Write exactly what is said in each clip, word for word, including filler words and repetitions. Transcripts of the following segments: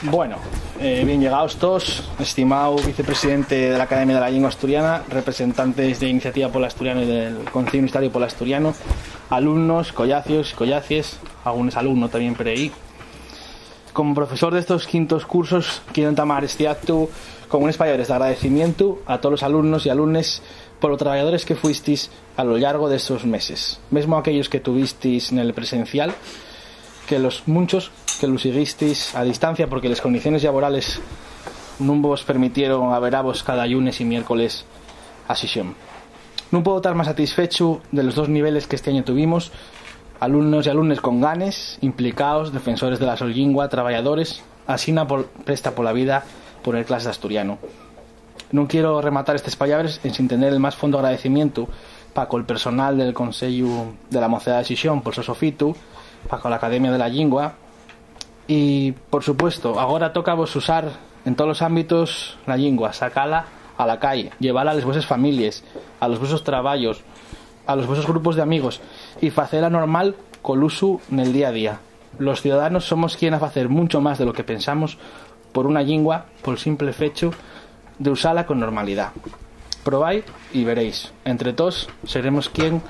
Bueno, eh, bien llegaos toos, estimáu vicepresidente de l'Academia de la Llingua Asturiana, representantes de Iniciativa pol Asturianu y del Conceyu Universitariu pol Asturianu, alumnos, collacios y collacies, algunos alumnos tamién per ehí. Como profesor d'estos quintos cursos, quiero entamar esti actu con unes pallabres d'agradecimientu a tolos alumnos y alumnes polo trabayadores que fuistis a lo llargo d'estos meses, mesmo aquellos que tuvistis nel presencial, que los munchos que lu siguistis a distancia porque les condiciones llaborales nun vos permitieron averavos cada llunes y miércoles a sesión. Nun puedo tar más satisfechu de los dos niveles qu'esti añu tuvimos, alumnos y alumnes con ganes, implicaos, defensores de la so llingua, trabayadores, asina pol, presta pola vida poner clases d'asturianu. Nun quiero rematar estes pallabres ensin tener el más fondo agradecimientu pa col personal del Consellu de la Mocedá de Xixón pol so sofitu, pa cola Academia de la Llingua, y, por supuesto, agora tócavos usar en tolos ámbitos la llingua, sacala a la cai, llevala a les vueses families, a los vuesos trabayos, a los vuesos grupos d'amigos y facela normal col usu nel día a día. Los ciudadanos somos quien a facer muncho más de lo que pensamos por una llingua, pol simple fechu d'usala con normalidá. Probái y veréis, entre toos seremos quien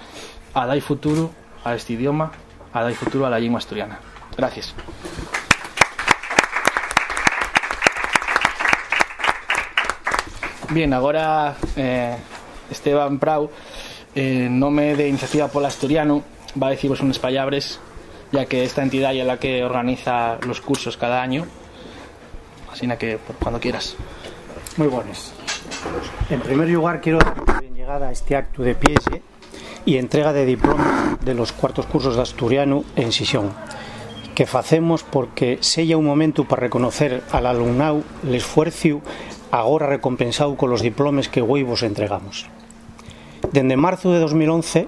a dai futuru a esti idioma, a dai futuru a la llingua asturiana. Gracies. Bien, agora, eh, Esteban Prau, eh, en nome de Iniciativa pol Asturianu, va a decivos unes pallabres, ya que esta entidá ye la que organiza los cursos cada añu. Asina que, por cuando quieras. Muy bones. En primer llugar, quiero dar la bienllegada a este actu de piexe y entrega de diploma de los cuartos cursos d'asturianu en Xixón, que facemos porque seya un momentu pa reconocer al alumnau l'esfuerciu agora recompensáu colos diplomes que güei vos entregamos. Dende marzu de dos mil once,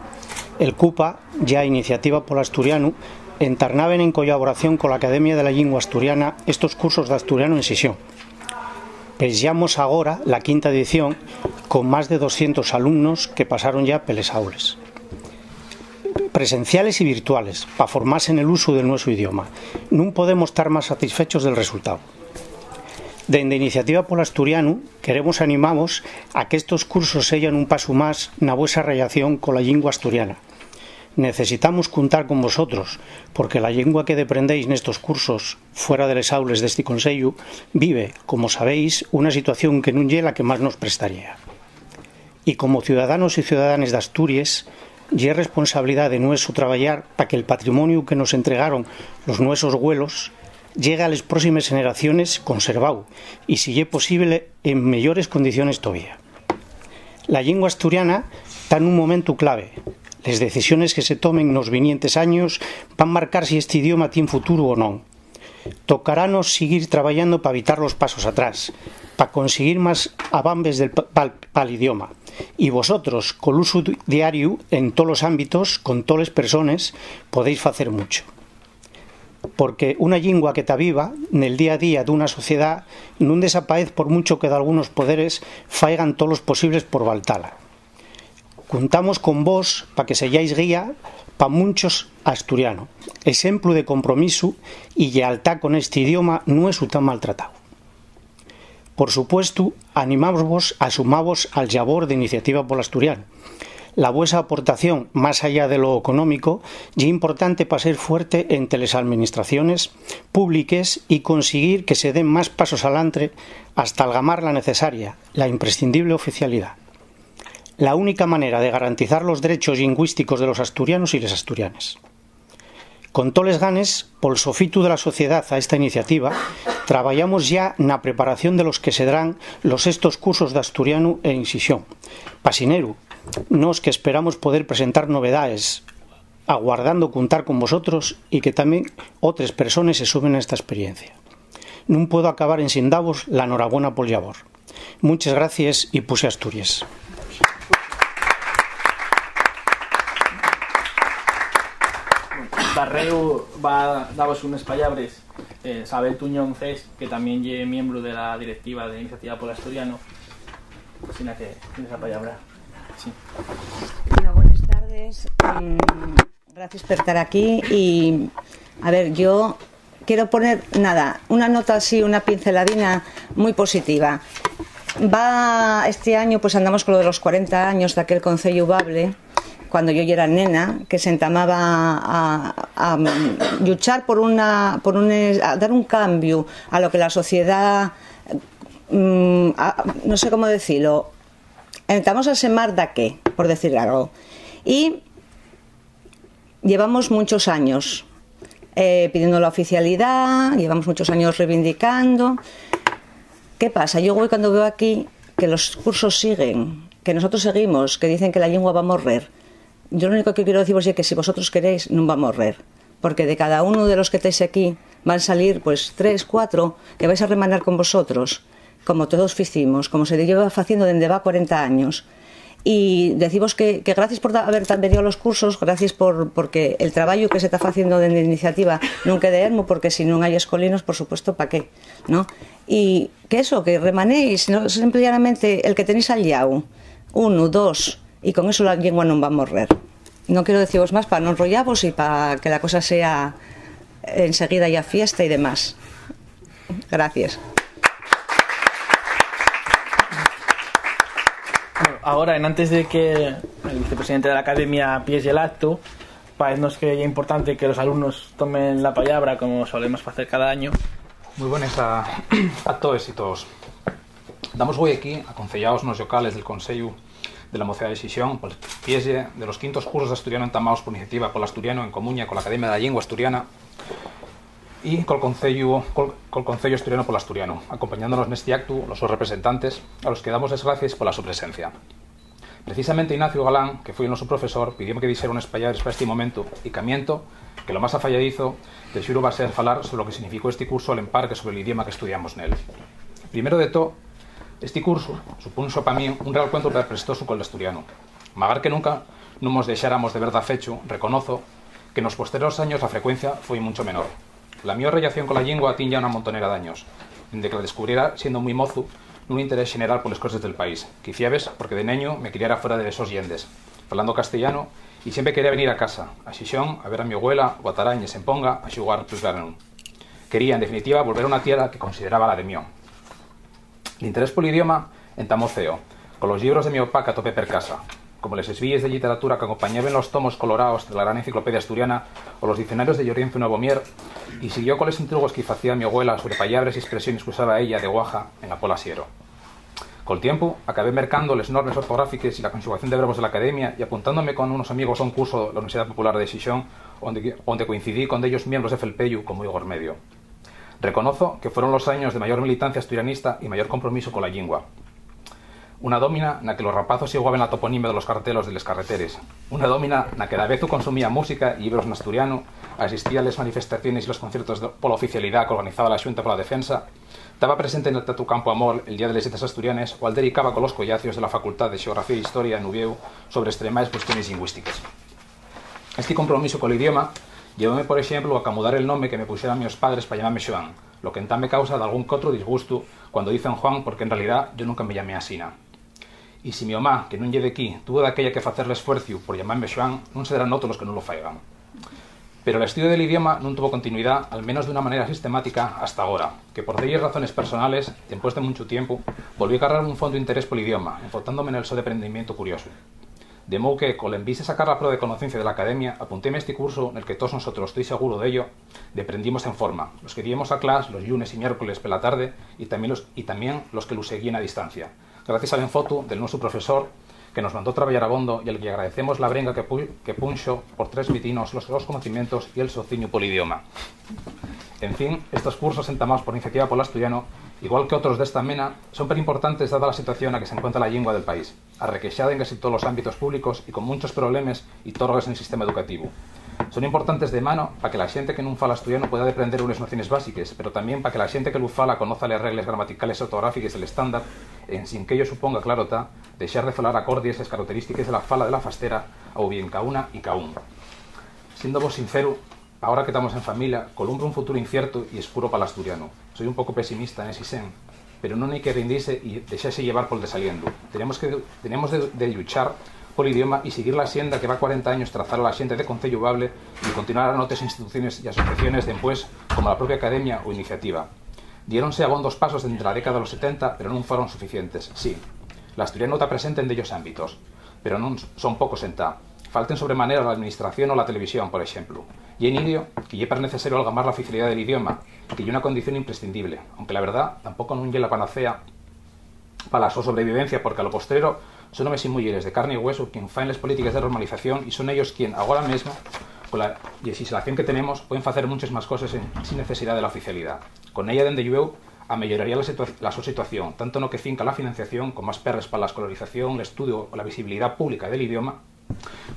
el CUPA, ya Iniciativa pol Asturianu, entarnaben en collaboración cola Academia de la Llingua Asturiana estos cursos d'asturianu en Xixón. Pexamos agora la quinta edición, con más de doscientos alumnos que pasaron ya peles aules, presenciales y virtuales, pa formase nel usu del nuesu idioma. Nun podemos tar más satisfechos del resultáu. Dende Iniciativa pol Asturianu queremos animavos a qu'estos cursos seyan un pasu más na vuesa rellación cola llingua asturiana. Necesitamos cuntar con vosotros, porque la llingua que deprendéis nestos cursos, fuera de les aules d'esti consellu, vive, como sabéis, una situación que nun ye la que más nos prestaría. Y como ciudadanos y ciudadanes d'Asturies, ye responsabilidá de nuesu trabayar pa que'l patrimoniu que nos entregaron los nuesos güelos llegue a les próximes generaciones conserváu, y si ye posible, en meyores condiciones tovía. La llingua asturiana ta nun momentu clave. Les decisiones que se tomen nos vinientes años van marcar si esti idioma tien futuru o non. Tocaranos siguir trabayando pa evitar los pasos atrás, pa consiguir más avambes del pa-, pal, pal idioma. Y vosotros, col usu di-, diariu, en tolos ámbitos, con toles persones, podéis facer mucho. Porque una llingua que ta viva nel día a día d'una sociedá nun desapaez por muncho que dalgunos poderes faigan tolos posibles por valtala. Cuntamos con vos pa que seyáis guía pa munchos asturiano, exemplu de compromisu y llealtá con esti idioma nuesu tan maltratáu. Por supuestu, animámosvos a sumavos al llabor d'Iniciativa pol Asturianu. La vuesa aportación, más allá de lo económico, ye importante pa ser fuerte ente les alministraciones públiques y consiguir que se den más pasos alantre hasta algamar la necesaria, la imprescindible oficialidá. La única manera de garantizar los drechos llingüísticos de los asturianos y les asturianes. Con toles ganes, pol sofitu de la sociedá a esta iniciativa, trabayamos ya na preparación de los que sedrán los sestos cursos d'asturianu en Xixón. Pasineru, nos que esperamos poder presentar novedaes, aguardando cuntar con vosotros y que tamién otres persones se sumen a esta experiencia. Nun puedo acabar ensin davos la norabona pol llabor. Munches gracies y puse Asturies. Darréu va davos unes pallabres, eh, Sabel Tuñón Cés, que tamién ye miembru de la directiva de Iniciativa pol Asturiano. Asina que tienes la pallabra. Sí. Bueno, buenas tardes. Mm, gracias por estar aquí. Y, a ver, yo Quiero poner, nada, una nota así, una pinceladina muy positiva. Va, este año, pues, andamos con lo de los cuarenta años de aquel Conceyu Bable, cuando yo ya era nena, que se entamaba a, a, mm, luchar por una, por un, a dar un cambio a lo que la sociedad, mm, a, no sé cómo decirlo, entamos a semar daqué, por decir algo. Y llevamos muchos años, eh, pidiendo la oficialidad, llevamos muchos años reivindicando. ¿Qué pasa? Yo voy cuando veo aquí que los cursos siguen, que nosotros seguimos, que dicen que la lengua va a morrer. Yo lo único que quiero deciros es que si vosotros queréis, no va a morrer. Porque de cada uno de los que estáis aquí van a salir, pues, tres, cuatro que vais a remanar con vosotros, como todos ficimos, como se lleva haciendo desde va cuarenta años. Y decimos que, que gracias por haber venido a los cursos, gracias por, porque el trabajo que se está haciendo desde iniciativa nunca de ermo, porque si no hay escolinos, por supuesto, ¿para qué? ¿No? Y que eso, que remanéis, no, simplemente el que tenéis al llau, uno, dos, y con eso la lengua no va a morrer. No quiero deciros más para no enrollavos y para que la cosa sea enseguida ya fiesta y demás. Gracias. Bueno, ahora, en antes de que el vicepresidente de la Academia piese el acto, pareznos que es importante que los alumnos tomen la palabra, como solemos hacer cada año. Muy buenas a, a todos y todos. Damos hoy aquí a concellaos nos locales del Consejo de la Mocedad de Xixón, pues, piese de los quintos cursos d'asturiano entamados por iniciativa pol Asturianu en comuña con la Academia de la Lengua Asturiana y col Concello, col, col Concello Asturiano pol Asturianu, acompañándonos nesti actu los sos representantes, a los que damos les gracies pola so presencia. Precisamente Ignacio Galán, que foi el noso profesor, pidióme que dixera unes pallabres pa esti momentu y camiento que lo más afayadizo de xuru va ser falar sobre lo que significó esti cursu al empar que sobre l'idioma que estudiamos nel. Primero de to, esti cursu supunxo pa min un real cuentu perprestosu col d'asturianu. Magar que nunca nun mos dexáramos de ver dafechu, reconozo que nos posteros años la frecuencia foi muncho menor. La mio rellación cola llingua tien ya una montonera d'años, dende que la descubriera siendo mui mozu nun interés xeneral poles coses del país, quiciabes porque de neñu me criara fuera de les sos llendes, falando castellano, y siempre quería venir a casa, a Xixón, a ver a mi abuela o a Tarañes en Ponga a xugar plusveranu. Quería, en definitiva, volver a una tierra que consideraba la de mio. L'interés pol idioma entamó ceo, colos llibros de mio pá qu'atopé per casa, como les esbíes de lliteratura qu'acompañaben los tomos coloraos de la Gran Enciclopedia Asturiana o los diccionarios de Llorienzu Nuevo Mier, y siguió coles intrugos que-y facía mio güela sobre pallabres y espresiones qu'usaba ella de guaja en la Pola Siero. Col tiempu, acabé mercando les normes ortográfiques y la conxugación de verbos de l'Academia y apuntándome con unos amigos a un cursu la Universidá Popular de Xixón, onde, onde coincidí con dellos miembros de Felpeyu con mui gormedio. Reconozo que fueron los años de mayor militancia asturianista y mayor compromisu cola llingua. Una dómina na que los rapazos iguaben la toponimia de los cartelos de les carreteres. Una dómina na que davezu consumía música y llibros n'asturianu, asistía a les manifestaciones y los conciertos de, pola oficialidá qu'organizaba la Xunta pola Defensa, taba presente nel Teatru Campo Amor el Día de les Lletres Asturianes o aldericaba colos collacios de la Facultá de Xeografía y Historia n'Uviéu sobre estremaes cuestiones llingüístiques. Esti compromisu col idioma llevóme, por exemplu, a camudar el nome que me puxeran mios padres pa llamame Xoán, lo qu'entá me causa dalgún qu'otru disgustu cuando dicen Juan, porque en realidá yo nunca me llamé asina. Y si mio ma, que nun ye d'equí, tuvo daquella que facer l'esfuerciu por llamame Xoán, nun sedrán otros los que nun lo faigan. Pero l'estudiu del idioma nun tuvo continuidá, al menos d'una manera sistemática, hasta agora, que por delles razones personales, dempués de munchu tiempu, volví cargar un fondo interés pol idioma, enfotándome nel so deprendimientu curiosu. De mou que, col envís de sacar la prueba de conocencia de l'Academia, apuntéme a esti cursu nel que toos nosotros, toi seguru d'ello, deprendimos en forma, los que diemos a clas los llunes y miércoles pela tarde y tamién los, y tamién los que lu seguíen a distancia, gracies al enfotu del nuesu profesor, que nos mandó trabayar abondo y al que agradecemos la brenga que pu-, que punxo por tresmitinos los sos conocimientos y el so ciñu pol idioma. En fin, estos cursos entamaos por iniciativa pol Asturianu, igual que otros d'esta mena, son perimportantes dada la situación na que s'encuentra la llingua del país, arrequexada en casi tolos ámbitos públicos y con munchos problemes y torgues nel sistema educativu. Son importantes de mano pa que la xente que nun fala asturianu pueda deprender unes nociones básiques, pero tamién pa que la xente que lu fala conoza les regles gramaticales y ortográfiques del estándar, ensin qu'ello suponga, claro ta, dexar de falar acordies les carauterístiques de la fala de la fastera, au bien ca una y ca un. Siéndovos sinceru, agora que tamos en familia, columbro un futuru inciertu y escuro pal asturianu. Soi un poco pesimista nesi sen, pero nun hai que rindise y dexase llevar pol desalientu. Tenemos que, tenemos de, de lluchar pol idioma y siguir la senda que va cuarenta años trazar la xente de Concellu Bable y continuar anotes instituciones y asociaciones dempués, como la propia Academia o Iniciativa. Diéronse abondos pasos dende la década de los setenta, pero nun foron suficientes. Sí, l'asturianu ta presente en dellos ámbitos, pero nun son pocos entá. Falten sobremanera la administración o la televisión, por exemplu. Ye nidio que ye pernecesario algamar la oficialidá del idioma, que ye una condición imprescindible, aunque la verdá tampoco nun ye la panacea pa la so sobrevivencia, porque a lo postrero son homes y muyeres de carne y güesu quien faen les polítiques de normalización y son ellos quien, agora mesmo, con la llexislación que tenemos, pueden facer munches más coses en, sin necesidá de la oficialidá. Con ella, dende llueu, ameyoraría la situa-, la so situación, tanto no que finca la financiación, con más perres pa la escolarización, l'estudiu o la visibilidá pública del idioma,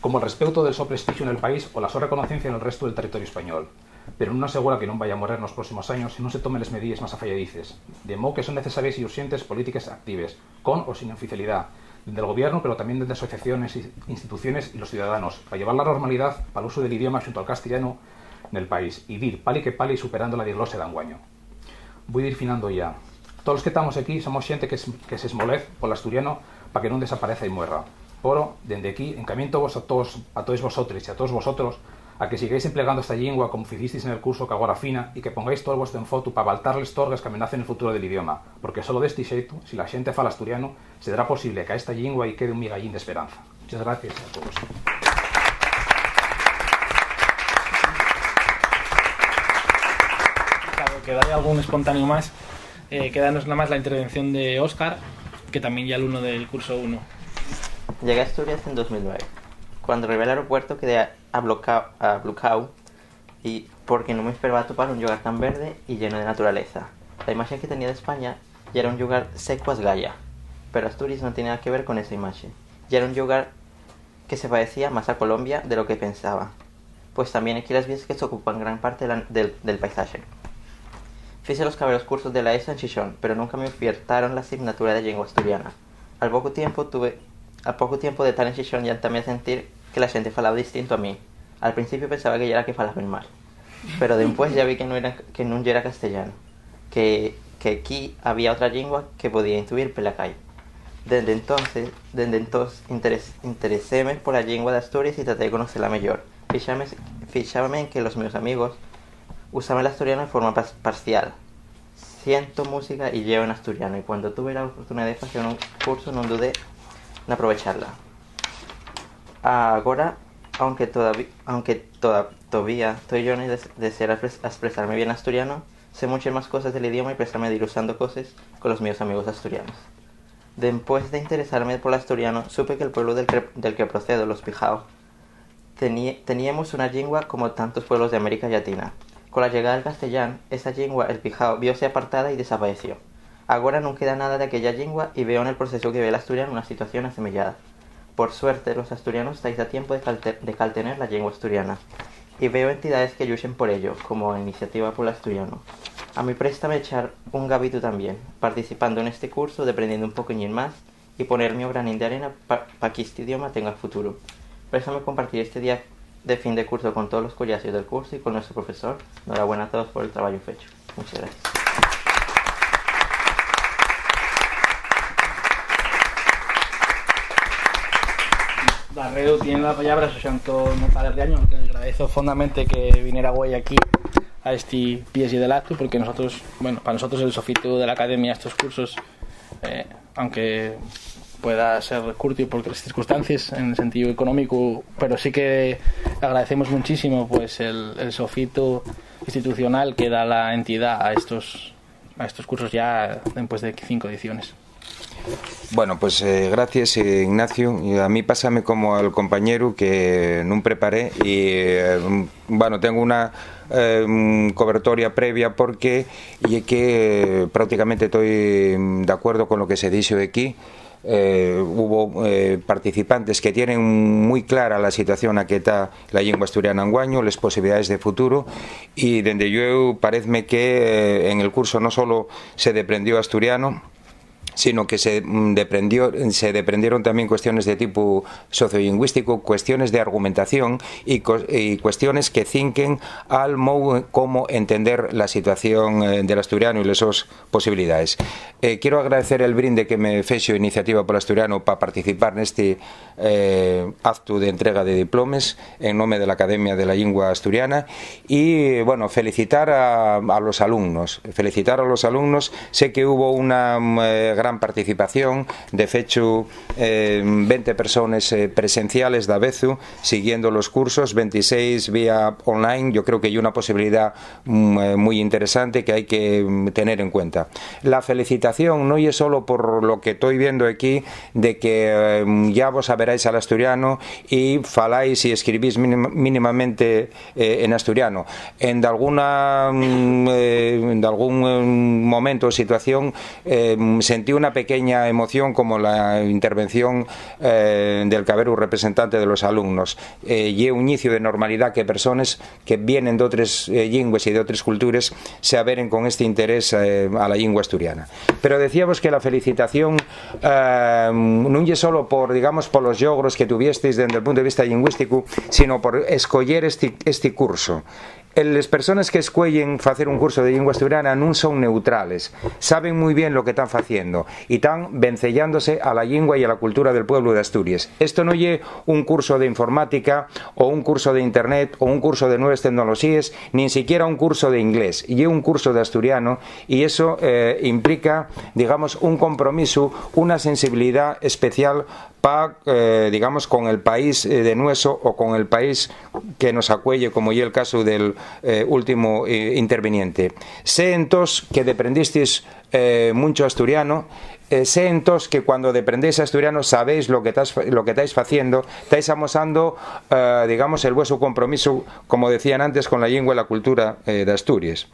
como el respeuto del so prestixu nel país o la so reconocencia nel restu del territoriu español. Pero nun asegura que nun vaya a morer nos próximos años si nun se tomen les medíes más afayadices, de mou que son necesaries y urxentes polítiques actives, con o sin oficialidá, dende el gobiernu, pero tamién dende asociaciones, instituciones y los ciudadanos, pa llevar la normalidá pal usu del idioma xunto al castellanu nel país, y dir, pali que pali, superando la diglose d'anguaño. Voi dir finando ya. Tolos que tamos equí somos xente que s-, que s'esmolez pol asturiano pa que nun desapareza y muerra. Poro, dende equí, encamiento vos a toos, a toes vosotres y a toos vosotros a que sigáis emplegando esta llingua como ficistiz nel curso qu'agora fina y que pongáis tol vuestu enfotu pa abaltar les torgues qu'amenacen el futuro del idioma, porque solo d'esti xeitu, si la xente fala asturiano, sedrá posible qu'a esta llingua-y quede un migallín d'esperanza. Muchas gracias a todos. Claro, quedaba algún espontáneo más. Eh, quédanos nada más la intervención de Óscar, que también ya alumno del curso uno. Llegué a Asturias en dos mil nueve. Cuando arribé al aeropuerto quedé ablocao, ablocao y porque nun m'esperaba topar un llugar tan verde y lleno de naturaleza. La imaxe que tenía d'España yera un llugar secu a esgaya, pero Asturias nun tiene nada que ver con esa imaxe. Yera un llugar que se paecía más a Colombia de lo que pensaba, pues tamién equí las viesques ocupan gran parte la, del, del paisaxe. Fixe los caberos cursos de la ESO en Xixón, pero nunca m'ufiertaron la asignatura de llingua asturiana. Al pocu tiempu tuve, al pocu tiempu de tar en Xixón ya entamé a sentir que la xente falaba distinto a mí. Al principiu pensaba que yera que falaben mal, pero dempués ya vi que nun yera, que nun yera castellano, que, que equí había otra llingua que podía intuir pela cai. Dende entonces, dende entós interes-, intereséme pola llingua d'Asturies y traté de conocela meyor. Fixáme, fixábame en que los meus amigos usaben l'asturianu de forma pas-, parcial. Siento música y lleo en asturiano, y cuando tuve la oportunidá de facer un cursu nun dudé n'aprovechala. Agora, aunque todavi-, aunque toda-, tovía toi llones de, de ser a espres-, a espresarme bien n'asturiano, sé munches más coses del idioma y préstame dir usando coses con los míos amigos asturianos. Dempués d'interesarme pol asturiano, supe que'l pueblu del que, del que procedo, los Pijao, teni-, teníemos una llingua como tantos pueblos de América Llatina. Cola llegada del castellán, esa llingua, el pijao, viose apartada y desapaeció. Agora nun queda nada d'aquella llingua y veo nel procesu que vive l'asturianu una situación asemeyada. Por suerte, los asturianos tais a tiempu de calte-, de caltener la llingua asturiana, y veo entidaes que lluchen por ello, como Iniciativa pol Asturianu. A mi préstame echar un gabitu tamién, participando nesti cursu, deprendiendo un poquiñín más y poner mio granín d'arena pa, pa qu'isti idioma tenga futuru. Préstame compartir esti día de fin de cursu con tolos collacios del cursu y con nuestro profesor. Norabuena a toos por el trabayu fechu. Muchas gracias. Darreu tien la pallabra Xosé Antón Padre Riaño, que le agradezo fondamente que viniera güei aquí a esti piesi del actu, porque nosotros, bueno, pa nosotros el sofitu de la academia, estos cursos, eh, aunque pueda ser curtiu por les circunstancies en el sentido económico, pero sí que agradecemos muchísimo, pues, el, el sofitu institucional que da la entidá a estos, a estos cursos ya después de cinco ediciones. Bueno, pues, eh, gracias, eh, Ignacio. Y a mí pásame como al compañeru que nun preparé y, eh, bueno, tengo una, eh, un cobertoria previa porque ye que, eh, prácticamente toi, mm, d'acuerdo con lo que se dixo equí. Eh, hubo, eh, participantes que tienen mui clara la situación na que ta la llingua asturiana anguaño, les posibilidaes de futuro, y dende llueu paezme que, eh, en el curso non solo se deprendió asturiano, sino que se, mm, deprendió, se deprendieron también cuestiones de tipo sociolingüístico, cuestiones de argumentación y, cos- y cuestiones que cinquen al mou cómo entender la situación, eh, del asturiano y les sos posibilidades. Eh, quiero agradecer el brinde que me fexo Iniciativa pol Asturianu pa participar nesti, eh, actu de entrega de diplomes en nome de la Academia de la Llingua Asturiana y, bueno, felicitar a, a los alumnos, felicitar a los alumnos. Sé que hubo una, mm, eh, gran participación, de fechu, eh, venti persones, eh, presenciales davezu, siguiendo los cursos, ventiséis vía online. Yo creo que ye una posibilidad, mm, eh, mui interesante que hai que, mm, tener en cuenta. La felicitación no ye solo por lo que toi viendo aquí, de que, eh, ya vos averáis al asturiano y faláis y escribís mínim- mínimamente, eh, en asturiano. En dalguna, mm, eh, en dalgún, eh, momento o situación, eh, sentí una pequeña emoción como la intervención, eh, del caberu representante de los alumnos. Eh, ye un inicio de normalidad que persones que vienen d'otres, eh, llingües y d'otres cultures se averen con este interés, eh, a la llingua asturiana. Pero decíavos que la felicitación, eh, nun ye solo por, digamos, polos llogros que tuviesteis dende el punto de vista lingüístico, sino por escoyer este, este curso. El- les persones que escueyen facer un curso de llingua asturiana nun son neutrales, saben mui bien lo que tán faciendo y tán venceyándose a la llingua y a la cultura del pueblo de Asturies. Esto no ye un curso de informática o un curso de internet o un curso de nuevas tecnologías, nin siquiera un curso de inglés. Ye un curso de asturiano y eso, eh, implica, digamos, un compromiso, una sensibilidad especial pa, eh, digamos, con el país, eh, de nueso o con el país que nos acuelle, como ye el caso del, eh, último, eh, interviniente. Sé, entós, que deprendistis, eh, muncho asturiano. Eh, sé, entós, que cuando deprendéis asturiano sabéis lo que tas- lo que estáis faciendo, estáis amosando, eh, digamos, el vuesu compromiso, como decían antes, con la llingua y la cultura, eh, de Asturies.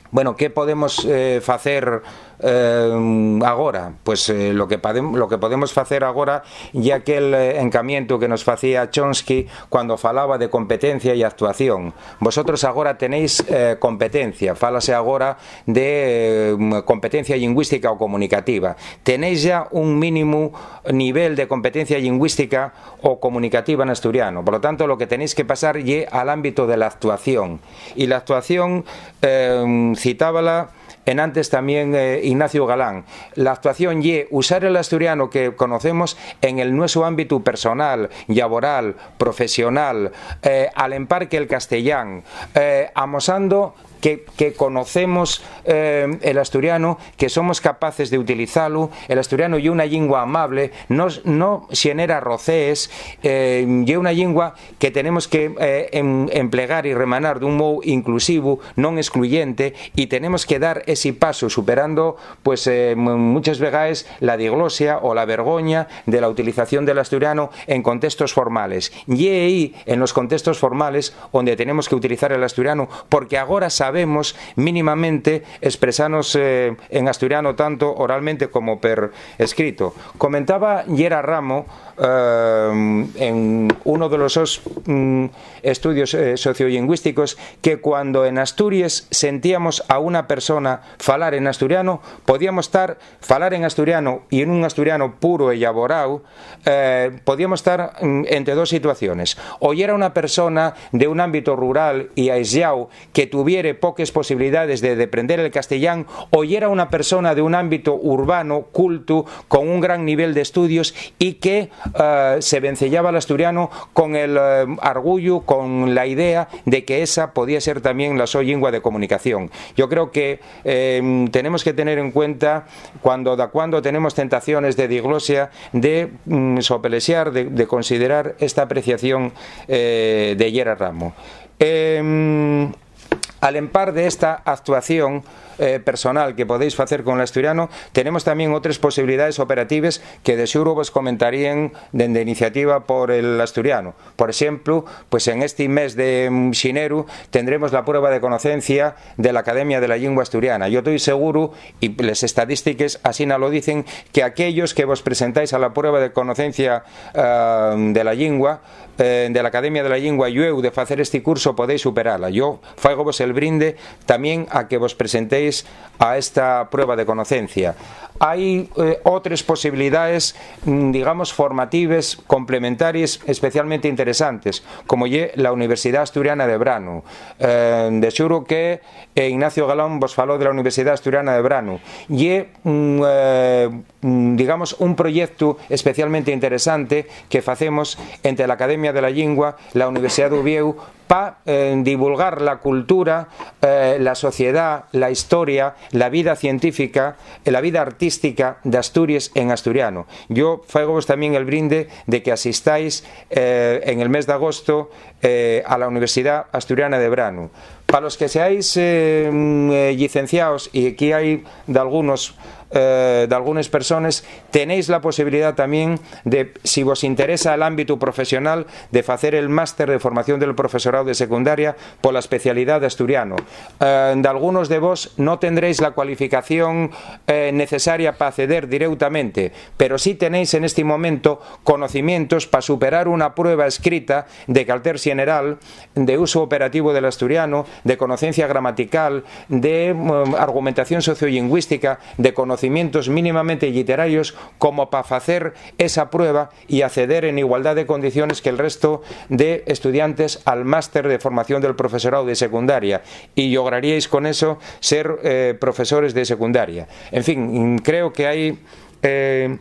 Bueno, ¿qué podemos, eh, facer, eh, agora? Pues, eh, lo que podem- lo que podemos facer agora ye aquel, eh, encamientu que nos facía Chomsky cuando falaba de competencia y actuación. Vosotros agora tenéis, eh, competencia, fálase agora de, eh, competencia lingüística o comunicativa. Tenéis ya un mínimo nivel de competencia lingüística o comunicativa en asturiano. Por lo tanto, lo que tenéis que pasar ye al ámbito de la actuación. Y la actuación, eh, citábala enantes también, eh, Ignacio Galán. La actuación ye usar el asturiano que conocemos en el nuesu ámbitu personal, llaboral, profesional, eh, al empar que el castellán, eh, amosando que, que conocemos, eh, el asturiano, que somos capaces de utilizalu. El asturiano ye una llingua amable, no, no xenera rocees, eh, ye una llingua que tenemos que, eh, em- emplegar y remanar d'un mou inclusivo, non excluyente, y tenemos que dar ese paso superando, pues, eh, mu- muchas vegaes la diglosia o la vergoña de la utilización del asturiano en contextos formales. Ye ehí, en los contextos formales, onde tenemos que utilizar el asturiano, porque agora sabemos mínimamente espresanos, eh, en asturiano, tanto oralmente como per escrito. Comentaba Yera Ramo, eh, en uno de los sos, mm, estudios, eh, sociolingüísticos, que cuando en Asturies sentíamos a una persona falar en asturiano, podíamos tar, falar en asturiano y en un asturiano puro y elaborao, eh, podíamos tar, mm, ente dos situaciones. O yera una persona de un ámbito rural y aislao que tuviere poques posibilidades de deprender el castellán, o yera una persona de un ámbito urbano, cultu, con un gran nivel de estudios y que, eh, se vencellaba al asturiano con el, eh, arguyu, con la idea de que esa podía ser también la so llingua de comunicación. Yo creo que, eh, tenemos que tener en cuenta cuando, da cuando tenemos tentaciones de diglosia, de, mm, sopelexar, de, de considerar esta apreciación, eh, de Yera Ramo. Em, al empar de esta actuación, eh, personal que podéis facer con l'asturiano, tenemos tamién otres posibilidaes operatives que de xuru vos comentaríen dende Iniciativa por el Asturiano. Por exemplu, pues en esti mes de, mm, xineru tendremos la prueba de conocencia de la Academia de la Llingua Asturiana. Yo toi seguru, y les estadístiques asina lo dicen, que aquellos que vos presentáis a la prueba de conocencia, ah, de la llingua, eh, de la Academia de la Llingua, llueu de facer esti curso, podéis superala. Yo faigobos el brinde tamién a que vos presentéis a esta prueba de conocencia. Hai, eh, otres posibilidaes, mm, digamos, formatives, complementaries, especialmente interesantes, como ye la Universidá Asturiana de Branu. Eh, de xuru que, eh, Ignacio Galán vos faló de la Universidá Asturiana de Branu. Ye, mm, eh, mm, digamos, un proyectu especialmente interesante que facemos ente l'Academia de la Llingua, la Universidá d'Uviéu, pa, eh, divulgar la cultura, eh, la sociedá, la historia, la vida científica, eh, la vida artística d'Asturies en asturiano. Yo faigos tamién el brinde de que asistáis, eh, en el mes d'agosto, eh, a la Universidá Asturiana de Branu. Pa los que seáis, eh, mm, eh, llicenciaos, y aquí hai d'algunos, eh, d'algunes persones, tenéis la posibilidá tamién de, si vos interesa l'ámbitu profesional, de facer el máster de formación del profesorao de secundaria pola especialidá d'asturiano. Eh, d'algunos de vos no tendréis la cualificación, eh, necesaria pa acceder direutamente, pero sí tenéis en esti momento conocimientos pa superar una prueba escrita de calter xeneral, de usu operativo del asturiano, de conocencia gramatical, de, mm, argumentación sociolingüística, de conocimientos mínimamente lliterarios, como pa facer esa prueba y acceder en igualdá de condiciones que el resto de estudiantes al máster de formación del profesorao de secundaria. Y llograríais con eso ser, eh, profesores de secundaria. En fin, creo que hai, eh,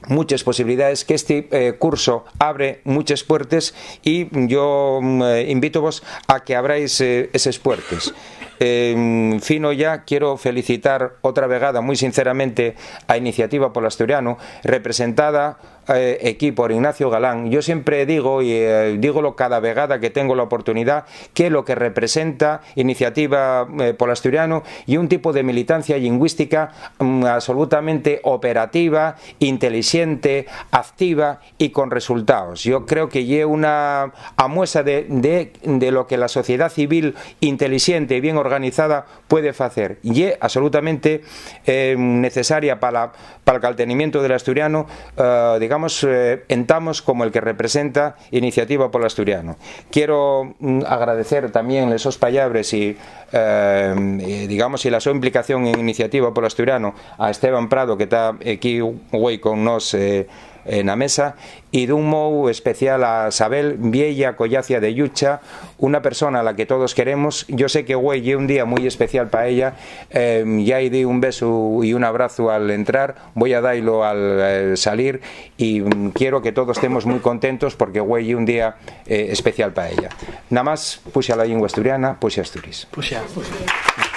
muches posibilidaes, que esti, eh, curso abre muches puertes y yo, mm, eh, invítovos a que abráis, eh, eses puertes. Eh, fino ya, quiero felicitar otra vegada mui sinceramente a Iniciativa pol Asturiano, representada, eh, equí por Ignacio Galán. Yo siempre digo, y, eh, dígolo cada vegada que tengo la oportunidá, que lo que representa Iniciativa, eh, pol Asturiano ye un tipo de militancia lingüística, mm, absolutamente operativa, intelixente, activa y con resultaos. Yo creo que ye una amuesa de, de, de lo que la sociedá civil intelixente y bien organizada puede facer. Ye absolutamente, eh, necesaria pa la, pal caltenimiento del asturiano, eh, digamos, eh, entamos como el que representa Iniciativa pol Asturiano. Quiero, mm, agradecer tamién les sos pallabres y, eh, eh, digamos, y la so implicación en Iniciativa pol Asturiano a Esteban Prado, que ta equí güei con nós, eh, eh, na mesa, y d'un mou especial a Sabel, vieya collacia de Llucha, una persona a la que todos queremos. Yo sé que güei ye un día mui especial pa ella, eh, ya-y di un besu y un abrazu al entrar, voi a dailo al, eh, salir, y, mm, quiero que todos temos mui contentos porque güei ye un día, eh, especial pa ella. Na más, puxa la llingua asturiana, puxa Asturies. Puxa, puxa.